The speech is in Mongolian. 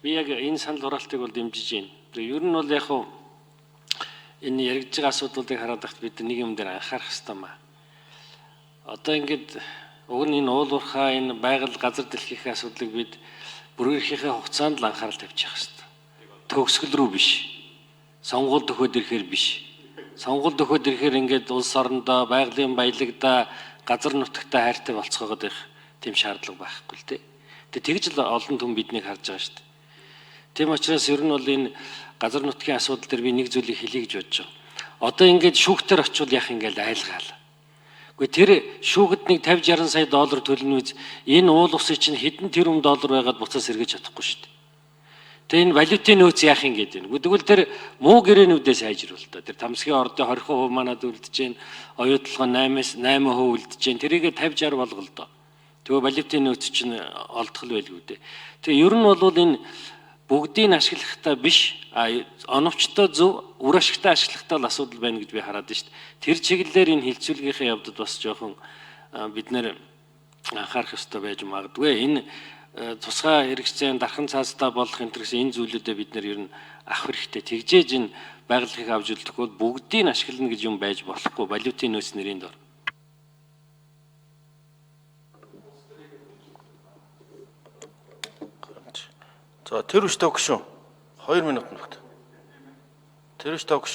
Би яг энэ санал хураалтыг бол дэмжиж байна. Тэгээ ер нь бол яг хуу энэ яригдж байгаа асуудлуудыг хараад байхад бид нэг юм дээр анхаарах хэрэгтэй маа. Одоо ингээд уг нь энэ уул уурхай, энэ байгаль газар дэлхийхээ асуудлыг бид бүргэрхийнхээ хугацаанд л анхаарал тавьчих хэрэгтэй. Төгсгөл рүү биш. Сонгуул төхөөд ирэхээр биш. Сонгуул төхөөд ирэхээр ингээд улс орондоо байгалийн баялагдаа газар нутагтаа хайртай болцоогоод их тийм шаардлага байхгүй л дээ. Тэгээ тэгж л олон түн биднийг харж байгаа шүү дээ. Тийм учраас ер нь бол энэ газар нутгийн асуудал дээр би нэг зүйлийг хэлье гэж бодож байгаа. Одоо ингээд шүүхтэр очивол яах ингээл айлгаал. Гэхдээ тэр шүүхэд нэг 50 60 сая доллар төлнө үз энэ уул усын чинь хэдэн тэрбум доллар байгаад буцаас эргэж чадахгүй шүү дээ. Тэгээ энэ валютын нөөц яах юм гээд байна. Тэгвэл тэр муу гэрээнүүдээ сайжруул та. Тэр тамсгийн ордын 20% манад үлдэж байна. Оюутлогоо 8-аас 8% үлдэж байна. Тэрийгэ 50 60 болгол доо. Тэгээ валютын нөөц чинь олдох л байлгүй дээ. Тэгээ ер нь бол энэ бүгдийг ашиглахтаа биш, оновчтой зөв үр ашигтай ашиглахтаа л асуудал байна гэж би хараад байна шүү дээ. Тэр чиглэлээр энэ хилцүүлгийнхээ явдад бас жоохон бид нэр анхаарах ёстой байж магадгүй. Энэ тусгай хэрэгцээнд дархан цаастаа болох энэ төр гэсэн энэ зүйлүүдэд бид нэр ер нь авах хэрэгтэй. Тэгжээж энэ байгалыг авч үлдэхгүй бол бүгдийг ашиглана гэж юм байж болохгүй. Валютын нөөц нэрийн дор. За тэр үш төгшөн 2 минут нөхд. Тэр үш төгш.